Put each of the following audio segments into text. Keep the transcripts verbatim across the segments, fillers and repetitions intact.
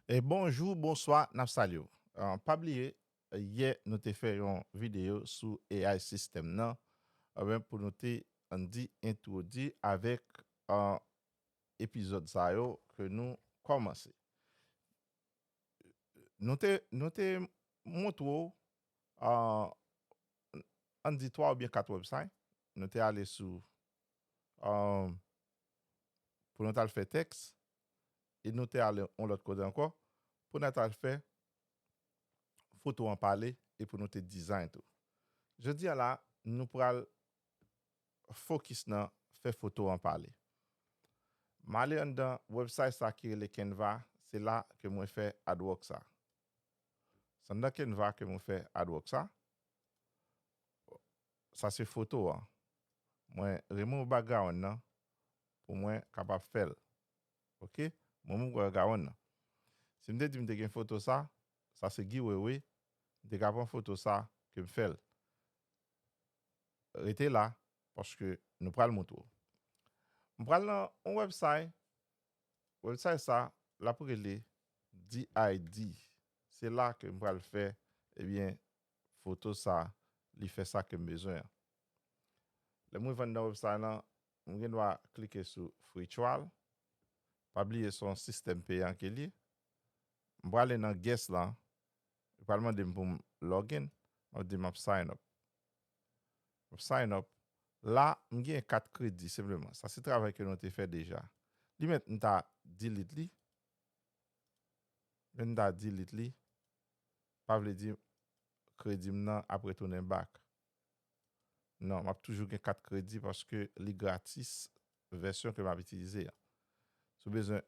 E bonjou, bonswa, n ap salye w. Ah, pa bliye, yè nou te fè yon videyo sou A I system nan, anben pou nou te, ann di, entwodui avèk, ah, epizòd sa yo ke nou kòmanse. Nou te, nou te montre w, ah, ann di twa oubyen kat website. Nou te ale sou, ah, pou nou t al fè tèks, e nou te ale yon lòt kote ankò, pou nou t al fè foto an pale, e pou nou te design tou. Jodi a la, nou pral fokis nan fè foto an pale. M ale anndan website sa ki rele Canva, se la ke mwen fè artwork sa. Se anndan Canva ke mwen fè artwork sa. Sa se foto an. Mwen remove background nan pou mwen kapab fè l. Ok? Mwen menm kwè background nan. Si m te di m te gen foto sa, sa se Guy Wewe, m te ka pran foto sa ke m fè l. Rete la, paske nou pral montre w. M pral nan yon website, website sa, l ap rele D I D. Se la ke m pral fè, ebyen, foto sa, li fè sa ke m bezwen an. Lè m rive anndan website lan, m gen dwa klike sou free trial. Pa bliye se yon sistèm peyan ke li ye. M prale nan guest lan, li pral mande m pou m login, m ap di m ap sign up. M ap sign up. La, m gen kat kredi senpleman. Sa se travay ke nou te fè deja. Li mèt m ta delete li. Mèt m ta delete li. Pa vle di kredi m nan ap retounen back. Non, m ap toujou gen kat kredi paske li gratis vèsyon ke m ap itilize an. Si w bezwen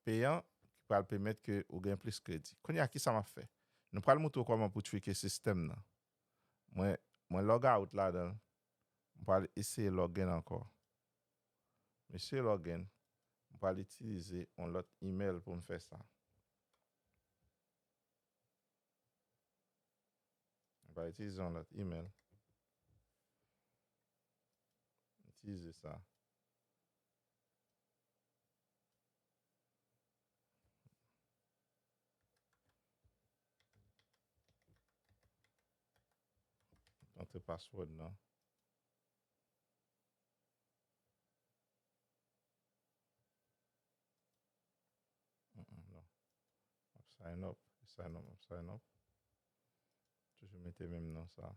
peyan, ki pral pèmèt ke ou gen plis kredi. Kounye a, kisa m ap fè? Nou pral montre w kòman pou trike sistèm nan. Mwen, mwen log out ladan l. M pral eseye log in ankò. M eseye log in. M pral itilize yon lòt email pou m fè sa. M pral itilize yon lòt email. Itilize sa. Antre password nan. Mm, mm, non. M ap sign up, sign up, m ap sign up. Toujou mete menm non sa.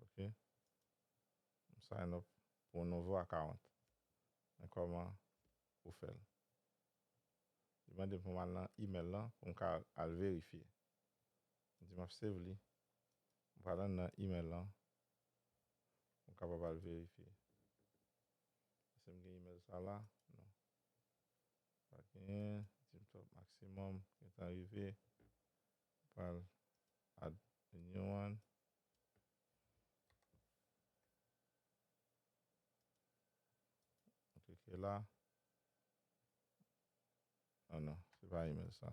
Ok. M sign up pou yon nouvo account. Men kòman pou fè l? Li mande pou m al nan email lan pou m ka al verifye. M di m ap save li. M pral anndan email lan. Ou kapab al verifye. Èske m gen email sa la? Non. Pa genyen. Di m top maximum gentan rive. Pral add a new one. M klike la. Ah non, se pa email sa.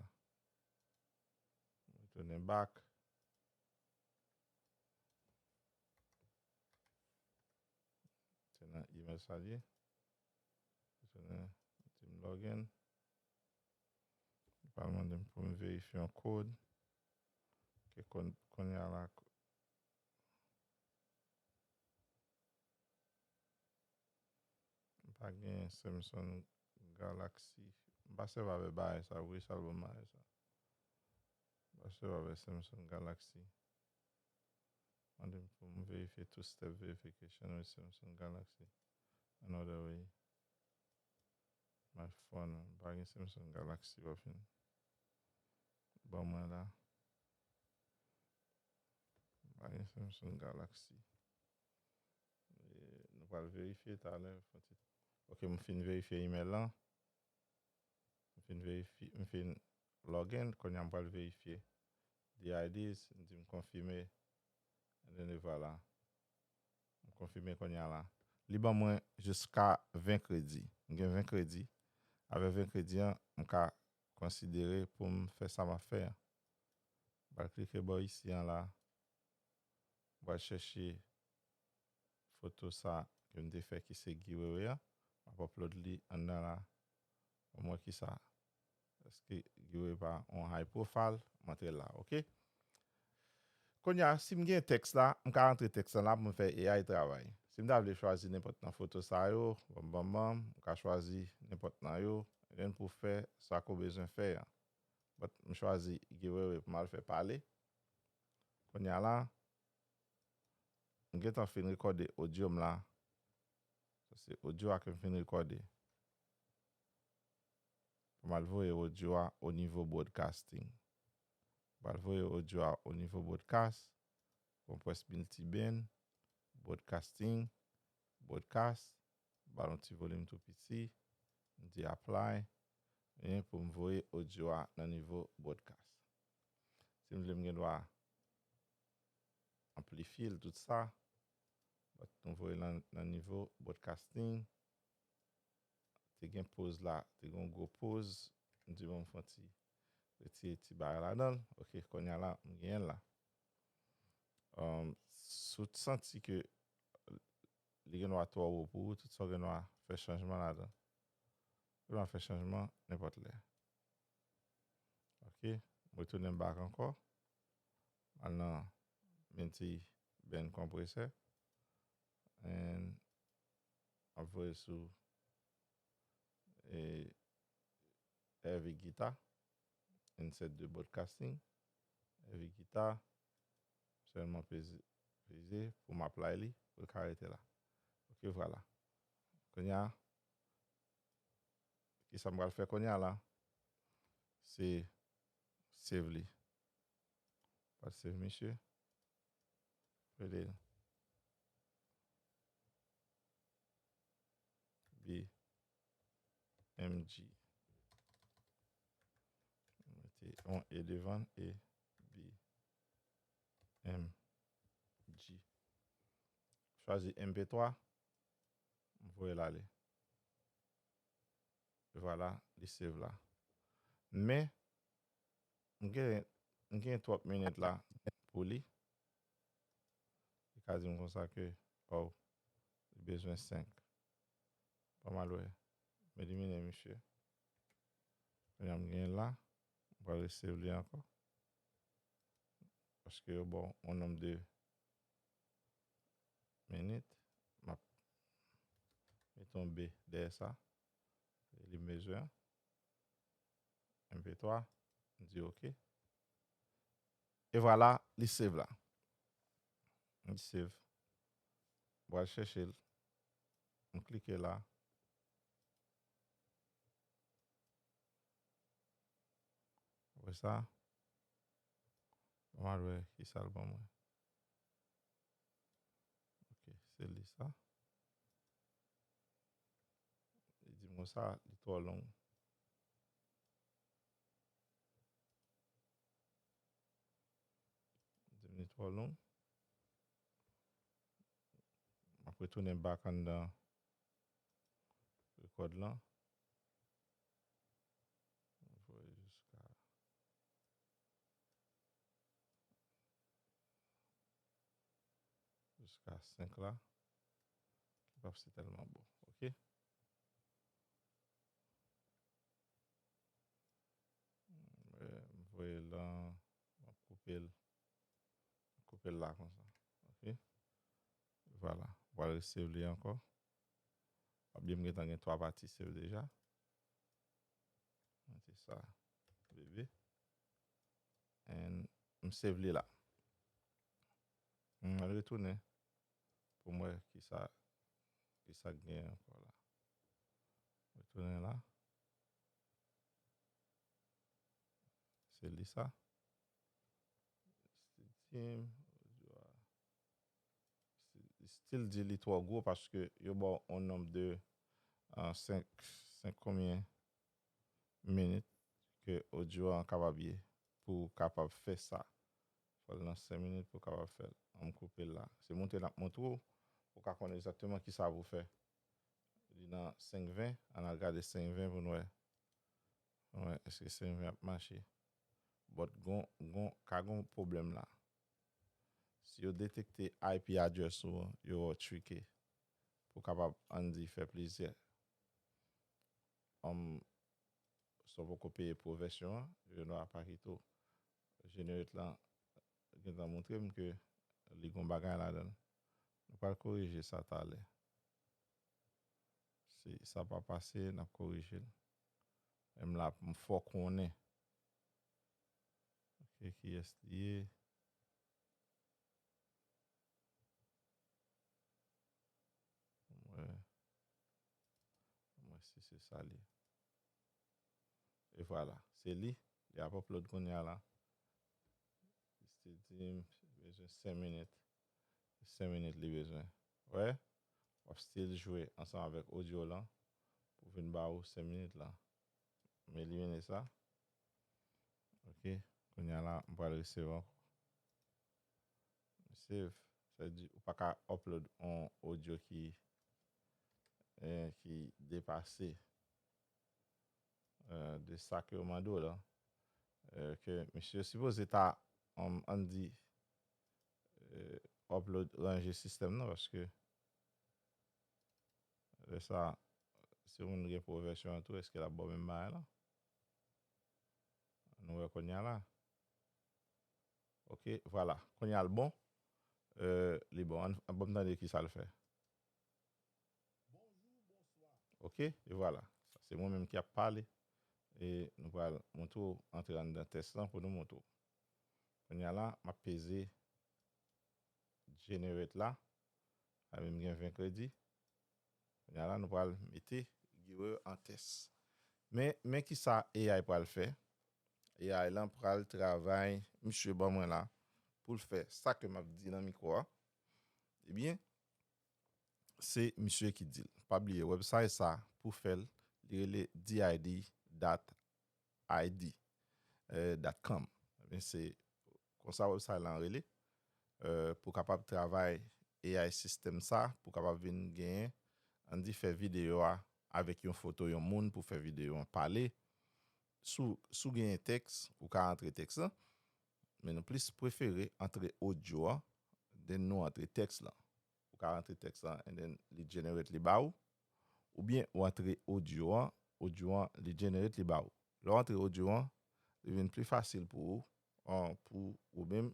Retounen back. Se nan email sa li ye. Retounen, di m login. Li pral mande m pou m verifye yon kòd. Ke kòd, kounye a la, m pa gen Samsung Galaxy. M pa sèvi avèk bagay sa, vre sa l ban m bagay sa. M pa sèvi avèk Samsung Galaxy. Mande m pou m verifye two step verification with Samsung Galaxy. Another way. My phone. M pa gen Samsung Galaxy pa fin. Ban mwen la. M pa gen Samsung Galaxy. E, nou pral verifye talè. Ok, m fin verifye email lan. M fin verifye, m fin login, kounye a m pral verifye the I Ds, m di m konfime, and then e vwala. M konfime kounye a la. Li ban mwen jiska ven kredi. M gen ven kredi. Avèk ven kredi an, m ka konsidere pou m fè sa m ap fè an. M pral klike bò isi an la. M pral chèche foto sa ke m te fè ki se Guy Wewe an. M ap upload li anndan la. Ban m wè kisa Èske Guy Wewe pa yon high profile? M antre la, ok? Kounye a, si m gen tèks la, m ka rantre tèks lan la pou m fè A I travay. Si m ta vle chwazi nenpòt nan foto sa yo, banm, banm, banm, m ka chwazi nenpòt nan yo, epi pou fè sa ke w bezwen fè an. But m chwazi Guy Wewe pou m al fè pale. Kounye a la, m gentan fin rekòde odyo m la. Sa se odyo a ke m fin rekòde. Pou m al voye odyo a o nivo broadcasting. M al voye odyo a o nivo broadcast, konprès multiband, broadcasting, broadcast, ba l yon ti volim tou piti, m di apply, e pou m voye odyo a nan nivo broadcast. Si m vle, m gen dwa anplifye l, tout sa, but nou voye l nan, nan nivo broadcasting. Te gen poz la, te gen yon gwo poz, m di bon, m fè yon ti retire ti bagay ladan l. Ok, kounye a la, m genyen l la. Um, si w santi ke li gen dwa twò wo pou ou, tout sa w gen dwa fè chanjman ladan. Ou gen dwa fè chanjman nenpòt lè. Ok, m retounen back ankò. Al nan multi band compressor. And ap voye sou e, heavy guitar, instead de broadcasting, heavy guitar, sèlman peze, peze pou m apply li, pou l ka rete la. Ok, vwala. Kounye a, kisa m pral fè kounye a la? Se save li. Pral save misye. Rele l B M G. Mete yon E devan l, e B M G. Chwazi M P twa. M voye l ale. Vwala, li save la. Men, m gen, m gen twòp minit la pou li. Li ka di m konsa ke, oh, li bezwen senk. Ban m al wè. M elimine misye. Kounye a m genyen l la. M pral resave li ankò. Paske yo ba w yon nonb de minit. M ap mete yon B dèyè sa. Li m bezwen an. M P twa. M di ok. E vwala, li save la. Li save. M pral chèche l. M klike la. Apre sa, m al wè kisa l ban mwen. Ok, se li sa. Li di m konsa, li twò long. Li di m li twò long. M ap retounen back anndan rekòd lan. Voye jiska, jiska senk la. Li p ap se tèlman bon. Ok. M voye l lan, m ap koupe l. Koupe l la konsa. Ok. Vwala. W al resave li ankò. W ap di m gentan gen twa pati save deja. Mete sa, bebe. And m save li la. M al retounen pou m wè kisa, kisa k gen ankò la. Retounen la. Se li sa. Still team, still di li twò gwo paske yo ba w yon nonb de, ah, senk, senk konbyen minit ke odyo an kapab ye pou w kapab fè sa. Fò l nan senk minit pou w kapab fè l. An m koupe l la. Se montre l ap montre w, ou ka konn egzakteman kisa pou w fè. Li nan senk ven, ann al gade senk ven pou n wè. Wè, èske senk ven ap mache? But gon, gon, ka gon pwoblèm la. Si yo detekte I P address ou an, yo wè w trike. Pou w kapab, ann di, fè plizyè, um, si w poko peye pro vèsyon an, Renoir Paquito Generate lan gentan montre m ke li gon bagay ladan l. Nou pral korije sa talè. Si sa pa pase, n ap korije l. Menm la, pou m fè w konnen. Ok, kiyès li ye? Mwen, mwen si se sa li ye. E vwala, se li. Li ap upload kounye a la. Li still di m bezwen senk minit. Senk minit li bezwen. Wè? W ap still jwe ansanm avèk odyo lan pou vin ba ou senk minit lan. M elimine sa. Ok. Kounye a la, m pral resevwa ankò. Save. Sa vle di ou pa ka upload yon odyo ki, eh, ki depase, eh, de sa ke yo mande w lan. Eh, ke misye sipoze ta, um, ann di, eh, upload, ranje sistèm nan, paske lè sa, si yon moun gen pro vèsyon an tou, èske l ap ba w menm bagay lan? Nou wè kounye a la. Ok, vwala. Kounye a l bon. Euh, li bon. Ann, ann, ban m tande ki sa l fè. Ok, e vwala. Sa se mwen menm ki ap pale. E nou pral montre w antre anndan tès lan pou nou montre w. Kounye a la, m ap peze Generate la. A, men m gen ven kredi. Kounye a la, nou pral mete Guerrero an tès. Men, men ki sa A I pral fè. A I lan pral travay, misye ban mwen la, pou l fè sa ke m ap di nan mikwo a. Ebyen, se misye ki di l. Pa bliye, website sa, pou fè l, li rele D I D dot I D, eh, dot com. Ebyen, se konsa website lan rele, eh, pou kapab travay A I sistèm sa, pou kapab vin genyen, ann di fè videyo a avèk yon foto yon moun pou fè videyo an pale. Si w, si w genyen tèks, ou ka antre tèks lan, men nou plis prefere antre odyo a, then nou antre tèks lan. Ou ka rantre tèks lan, and then li generate li ba ou. Oubyen ou antre odyo an, odyo an li generate li ba ou. Lè w antre odyo an, li vin pli fasil pou ou, an, pou ou menm,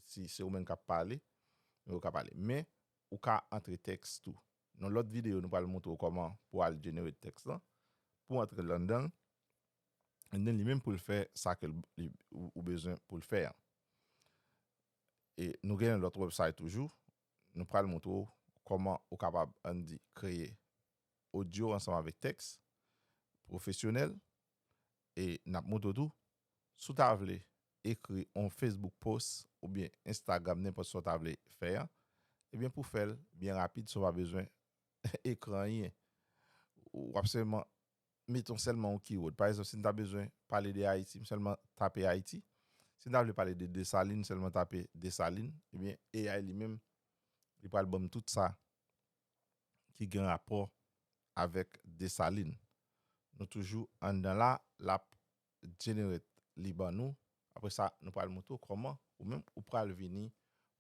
si se ou menm k ap pale, men ou ka pale. Men, ou ka antre tèks tou. Nan lòt videyo, nou pral montre w kòman pou al generate tèks lan, pou antre l anndan l, and then li menm pou l fè sa ke l, li, ou, ou bezwen pou l fè an. E nou gen lòt website toujou. Nou pral montre w kòman ou kapab, ann di, kreye odyo ansanm avèk tèks pwofesyonèl. E n ap montre w tou, si w ta vle ekri yon Facebook post oubyen Instagram, nenpòt sa w ta vle fè an, ebyen, pou fè l byen rapid, san w pa bezwen ekri anyen. W ap sèlman met yon sèlman yon keyword. Pa egzanp, si m ta bezwen pale de Ayiti, m sèlman tape Ayiti. Si m ta vle pale de Desalin, sèlman tape Desalin. Ebyen, A I li menm, li pral ban m tout sa ki gen rapò avèk Desalin. Nou toujou anndan la, l ap generate li ban nou. Apre sa, nou pral montre w kòman ou menm ou pral vini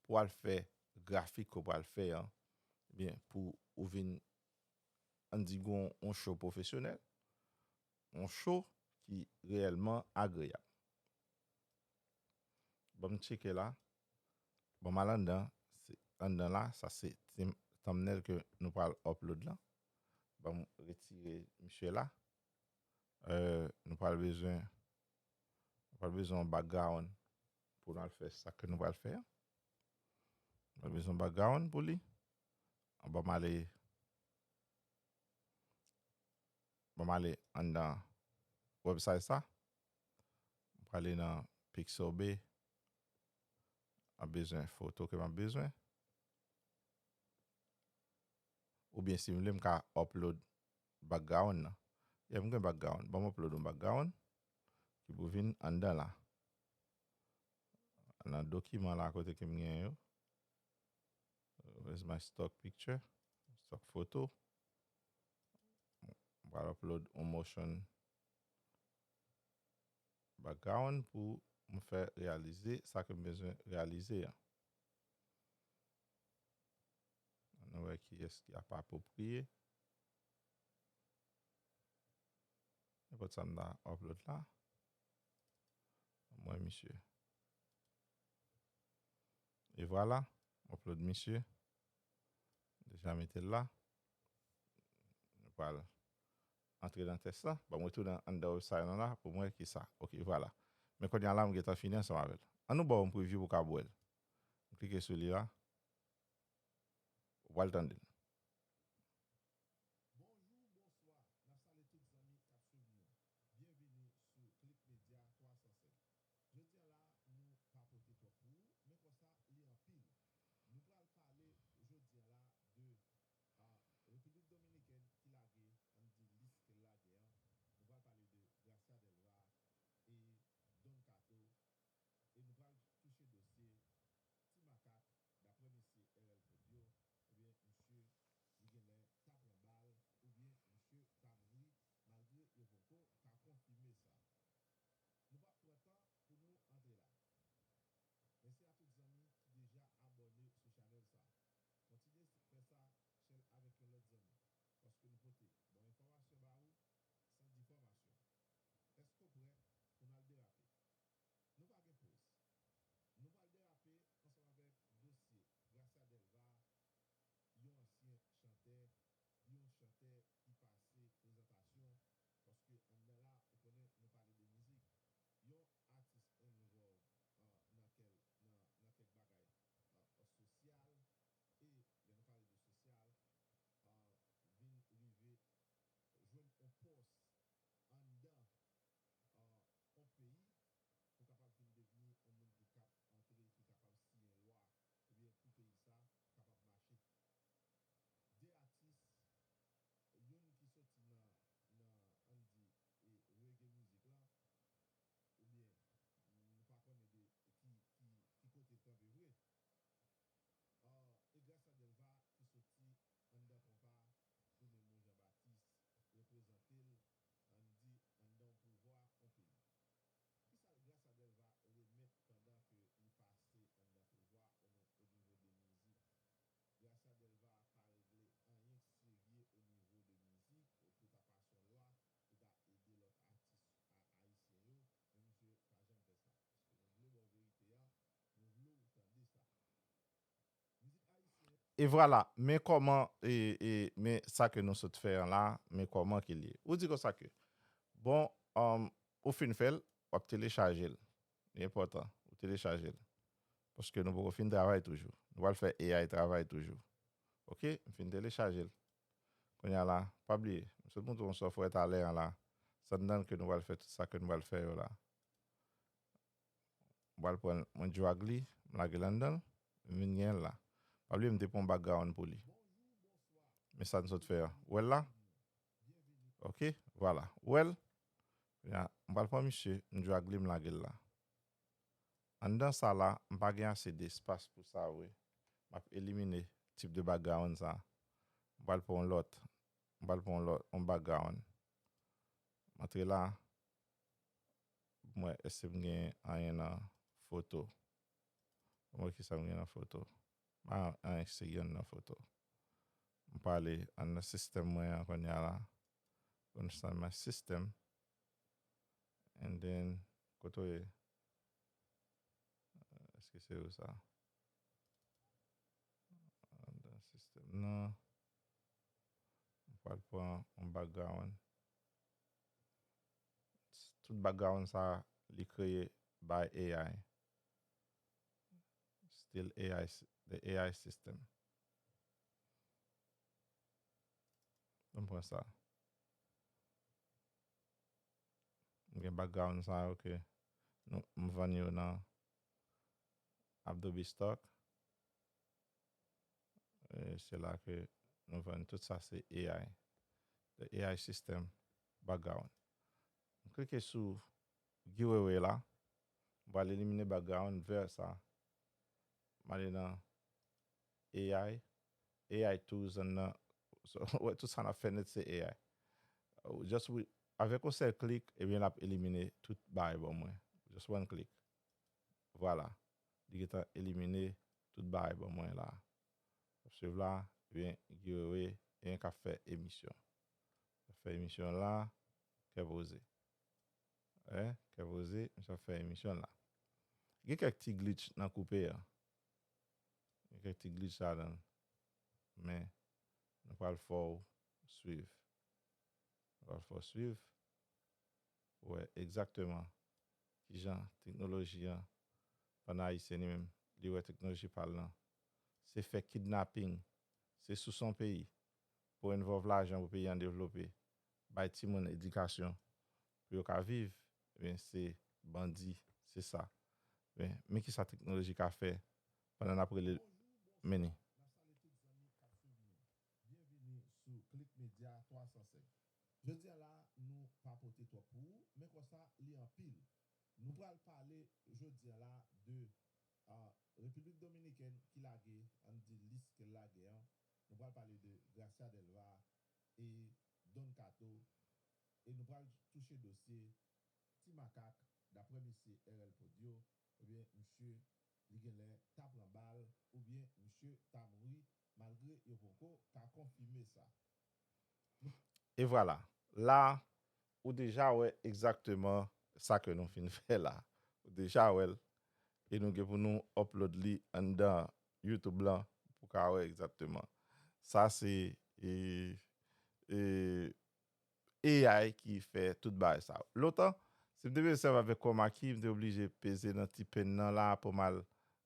pou al fè grafik ke w pral fè an. Ebyen, pou ou vin, ann di, gon yon show pwofesyonèl, yon show ki reyèlman agreyab. Ban m tcheke la. Ban m al anndan. Se, anndan la, sa se tim-, thumbnail ke nou pral upload lan. Ban m retire misye la. Euh, nou pral bezwen, nou pral bezwen yon background pou nou al fè sa ke nou pral fè an. Nou pral bezwen yon background pou li. An, ban m ale, ban m ale anndan website sa. M prale nan Pixabay. M ap bezwen foto ke m ap bezwen. Oubyen si m vle, m ka upload background nan. Yeah, m gen background. Ban m upload yon background ki pou vin anndan la. Nan dokiman la kote ke m gen yo. Where's my stock picture? Stock photo. M pral upload yon motion background pou m fè reyalize sa ke m bezwen reyalize an. Ann wè kiyès ki ap apwopriye. Nenpòt sa m ta upload la. Mwen, misye. E vwala, m upload misye. Deja mete l la. Nou pral antre nan tès la. Ban mwen retounen anndan website nou la pou mwen ki sa. Ok, vwala. Men kounye a la, m gentan fini ansanm avè l. An nou ba w yon preview pou w ka wè l. M klike sou li la. Ou pral tande l. Bonjou, bonswa. N ap salye tout zanmi k ap swiv nou. Byenvini sou Click Media twa san sèt. Jodi a la, nou pa pote twòp pou ou, men konsa, li anpil. Nou pral pale jodi a la de, ah, Repiblik Dominikèn ki lage, ann di lis ke l lage an. Nou pral pale de Gracia Delva e Don Kato, e nou pral touche dosye Ti Makak, daprè mesye R L Podio, ebyen, misye, li genlè ta pran bal, oubyen misye ta mouri, malgre yo poko ka konfime sa. Nou p ap pran tan pou nou antre la. Mèsi a tout zanmi ki deja abòne sou chanèl sa. Kontinye fè sa, share avèk yon lòt zanmi, paske nou pote bon enfòmasyon ba ou, san difòmasyon. Èske w prè pou n al derape? Nou pa gen poz. Nou pral derape ansanm avèk dosye Gracia Delva, yon ansyen chantè, yon chantè ki pase prezantasyon, paske anndan la, ou konnen, nou pale de mizik. Yon atis envòlv, ah, nan kèl, nan, nan kèk bagay, ah, sosyal, e lè nou pale de sosyal, ah, vin rive jwenn yon pòs anndan, ah, yon peyi, pou kapab vin devni yon moun ki kap antre, ki kapab siyen lwa, ebyen, pou peyi sa kapab mache. De atis, youn ki soti nan, nan, ann di, e, reggae mizik la, oubyen, nou pa konnen de ki, ki, ki kote l kanpe vre. Ah, e Gracia Delva ki soti anndan konpa, tounen Mon Jan Batis, reprezante l, ann di, anndan yon pouvwa, yon peyi. Kisa Gracia Delva remèt pandan ke li pase anndan pouvwa o, o nivo de mizik? Gracia Delva pa regle anyen k serye o nivo de mizik pou ta pase yon lwa pou ta ede lòt atis a, ayisyen yo, men misye pa janm fè sa. Paske nou vle ba w verite a, nou vle w tande sa. Mizik ayisyen. E vwala, men kòman, e, e, men sa ke nou sot fè an la, men kòman ke li ye. Ou di konsa ke, bon, um, ou fin fè l, w ap telechaje l. Li enpòtan, ou telechaje l. Paske nou poko fin travay toujou. Nou pral fè A I travay toujou. Ok, m fin telechaje l. Kounye a la, pa bliye, m sot montre w yon software talè an la. Sa anndan ke nou pral fè tout sa ke nou pral fè yo la. M pral pran l, mwen drag li, m lage l anndan l, m vin gen l la. Pa bliye m te pran yon background pou li. Men sa n sot fè a. Ou wè l la? Ok, vwala. Ou wè l? Kounye a, m pral pran misye, m drag li, m lage l la. Anndan sa la, m pa gen ase de espas pou sa vre. M ap elimine tip de background sa. M pral pran yon lòt. M pral pran yon lòt, yon background. M antre la. Mwen, èske m gen anyen nan foto? Mwen, kisa m gen nan foto? M pa gen anyen serye nan foto. M prale anndan sistèm mwen an kounye a la. Understand my system. And then, kote w ye? Èske se ou sa? Anndan sistèm nan. M pral pran yon background. Tout background sa, li kreye by A I. Still A I, s-, the A I system. M pran sa. M gen background sa yo ke nou, m vann yo nan Adobe Stock. E se la ke nou vann tout sa, se A I. The A I system background. M klike sou giveaway la. M pral elimine background vè sa. M ale nan A I. A I tools anndan. So, wè, tout sa n ap fè nèt se A I. Ou just, wi, avèk yon sèl klik, ebyen, l ap elimine tout bagay ban mwen. Just one click. Vwala. Li gentan elimine tout bagay ban mwen la. W ap swiv la, ebyen, giveaway, e gen k ap fè emisyon. L ap fè emisyon la, Kè poze. Wi, kè poze, misye ap fè emisyon la. Gen kèk ti glitch nan koupe a. Gen kèk ti glitch ladan l. Men, nou pral fè w swiv. Nou pral fè w swiv. Pou wè egzakteman kijan teknoloji an, pandan Ayisyen li menm, li wè teknoloji pa l lan, se fè kidnaping, se sou son peyi, pou envòlv lajan pou peyi an devlope, bay timoun edikasyon, pou yo ka viv, ebyen, se bandi, se sa. Men, men kisa teknoloji ka fè pandan n ap rele meni. Byenvini sou Click Media twa san senk. Jodi a la, nou pa pote twòp pou ou, men konsa, li anpil. Nou pral pale jodi a la de, ah, Repiblik Dominikèn ki lage, ann di lis ke l lage an. Nou pral pale de Gracia Delva e Don Kato. E nou pral touche dosye Ti Makak, daprè mesye R L Podio, ebyen, misye, li genlè ta pran bal, oubyen misye ta mouri, malgre yo poko ka konfime sa. E vwala. La, ou deja wè egzakteman sa ke nou fin fè la. Ou deja wè l. E nou gen pou nou upload li anndan YouTube lan pou ka wè egzakteman. Sa se, e, e, A I ki fè tout bagay sa. Lontan, si m te bezwen sèvi avèk chroma key, m te oblije peze nan ti pen nan la pou m al,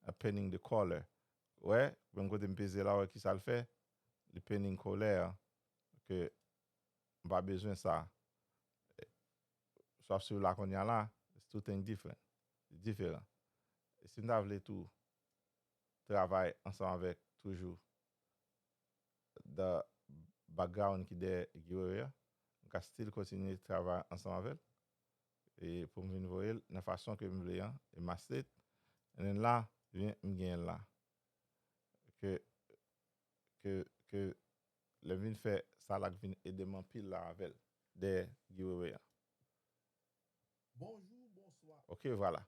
uh, painting the color. Wè, menm kote m peze la, wè kisa l fè? Li painting color an. Ke m pa bezwen sa. Sa w ap swiv la kounye a la, it's two things different. Li diferan. E si m ta vle tou travay ansanm avèk toujou the background ki dèyè Guy Wewe a, m ka still kontinye travay ansanm avè l. E pou m vin voye l nan fason ke m vle an, e master it. And then la, ebyen, m genyen l la. Ke, ke, ke lè m vin fè sa la k vin ede m anpil la avè l, dèyè Guy Wewe a. Bonjou, bonswa. Ok, vwala.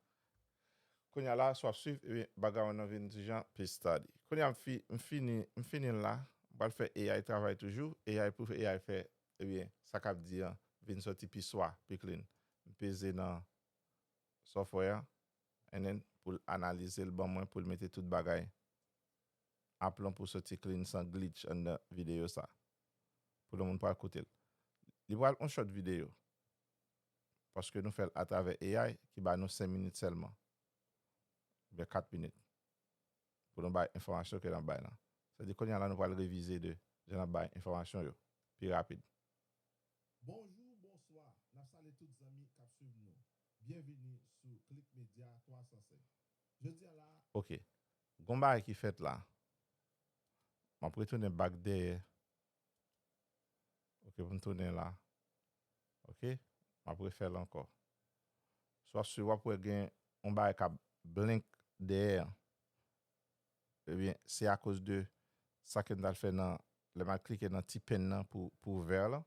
Kounye a la, si w ap swiv, ebyen, background nan vin ti jan peace study. Kounye a, m fi-, m fini, m fini l la. M pral fè A I travay toujou. A I pou A I fè, ebyen, sa k ap di an vin sòti pi swa, pi clean. M peze nan software an, and then pou l analize l ban mwen, pou l mete tout bagay aplon pou soti clean san glitch anndan videyo sa. Pou lòt moun pral koute l. Li pral yon short videyo. Paske nou fè l atravè A I ki ba nou senk minit sèlman. Oubyen kat minit. Pou nou bay enfòmasyon ke n ap bay lan. Sa di kounye a la nou pral revize de jan n ap bay enfòmasyon yo pi rapid. Bonjou, bonswa. N ap salye tout zanmi k ap swiv nou. Byenvini sou Click Media twa san senk. Jodi a la. Ok. Gon bagay ki fèt la. M ap retounen back dèyè. Ok, pou m tounen la. Ok? M ap refè l ankò. Si w ap swiv, w ap wè gen yon bagay k ap blink dèyè an. Ebyen, se akoz de sa ke m t al fè nan, lè m al klike nan ti pen nan pou, pou vè lan.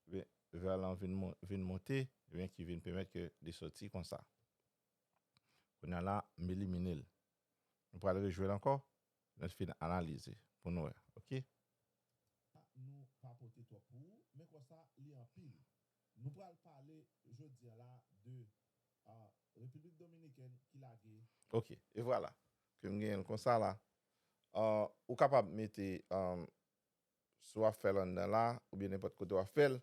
Ebyen, vè lan vin mon-, vin monte, ebyen, ki vin pèmèt ke li soti konsa. Kounye a la, m elimine l. Nou pral rejwe l ankò, lè n fin analize pou nou wè, ok? Nou pa pote twòp pou ou, men konsa li anpil. Nou pral pale jodi a la de, ah, Repiblik Dominikèn ki lage. Ok, e vwala. Ke m genyen l konsa la. Ah, ou kapab mete, ah, si w ap fè l anndan la, oubyen nenpòt kote w ap fè l,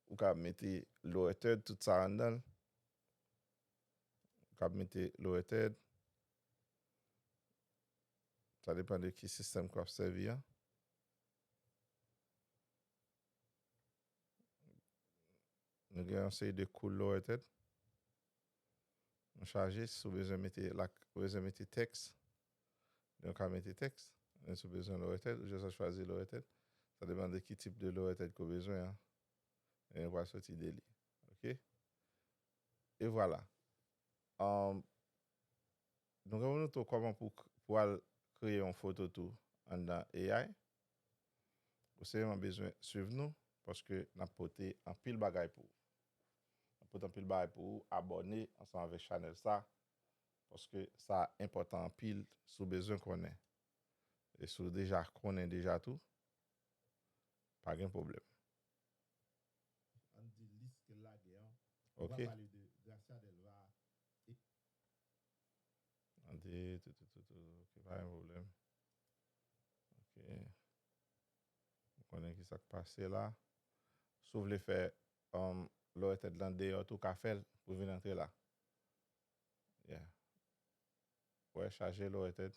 ou ka mete lower third, tout sa anndan l. Ou ka mete lower third. Sa depann de ki sistèm ke w ap sèvi an. Nou gen yon seri de cool lower third. Nou chaje, si w bezwen mete lak, ou bezwen mete tèks, nou ka mete tèks. Men si w bezwen lower third, ou jis ap chwazi lower third. Sa depann de ki tip de lower third ke w bezwen an. E nou pral soti de li. Ok? E vwala. Um, nou gen pou nou tou kòman pou, pou al kreye yon foto tou anndan A I. Ou sèlman bezwen swiv nou, paske n ap pote anpil bagay pou ou. N ap pote anpil bagay pou ou, abòne ansanm avèk chanèl sa, paske sa enpòtan anpil si w bezwen konnen. E si w deja konnen deja tou, pa gen pwoblèm. Ann di lis ke l la Ok. Pale de Gracia Delva. Tande, tou, tou, tou, tou. Ok, pa gen pwoblèm. Ok. Ou konnen ki sa k pase la. Si w vle fè um, lower third lan deyò tou, ka fè l pou vin antre la. Yeah. Wè, chaje lower third.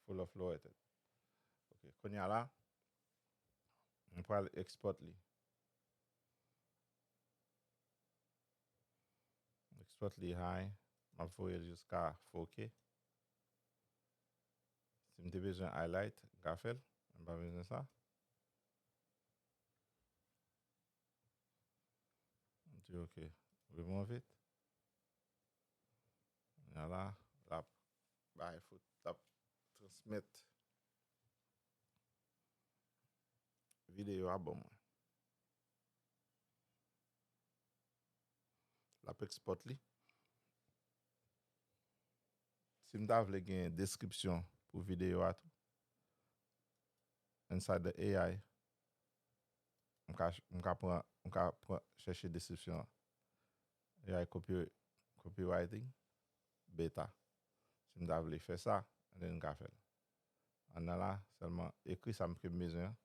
Full of lower third. Ok, kounye a la, mwen pral export li. Export li high. M ap voye l jiska four K. Si m te bezwen highlight, m ka fè l. M pa bezwen sa. M di ok. Remove it. Kounye a la, l ap bay fout, l ap transmèt videyo a ban mwen. L ap export li. Si m ta vle gen deskripsyon pou videyo a tou, inside the A I, m ka, m ka pran, m ka pran chèche deskripsyon an. A I copy, copywriting, beta. Si m ta vle fè sa, and then m ka fè l. Anndan la, sèlman ekri sa m ke m bezwen an.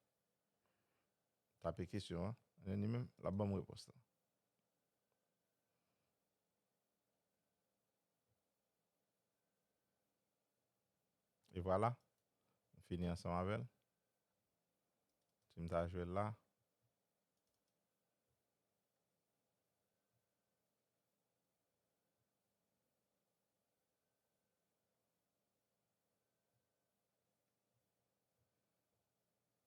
Tape kesyon an, and then li menm, l ap ban m repons lan. E vwala, m fini ansanm avè l. Si m ta jwe l la.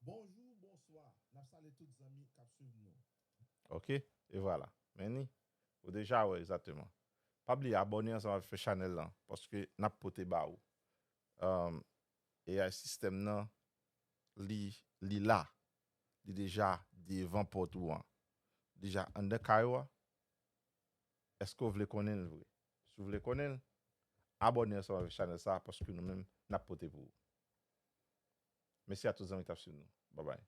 Bonjou, bonswa. N ap salye tout zanmi k ap swiv nou. Ok, e vwala. Men ni, ou deja wè egzakteman. Pa bliye abòne ansanm avèk chanèl lan, paske n ap pote ba ou. Um, A I sistèm nan, li, li la. Li deja devan pòt ou an. Deja anndan kay ou a. Èske w vle konnen l vre? Si w vle konnen l, abòne ansanm avèk chanèl sa a, paske nou menm, n ap pote pou ou. Mèsi a tout zanmi k t ap swiv nou. Babay.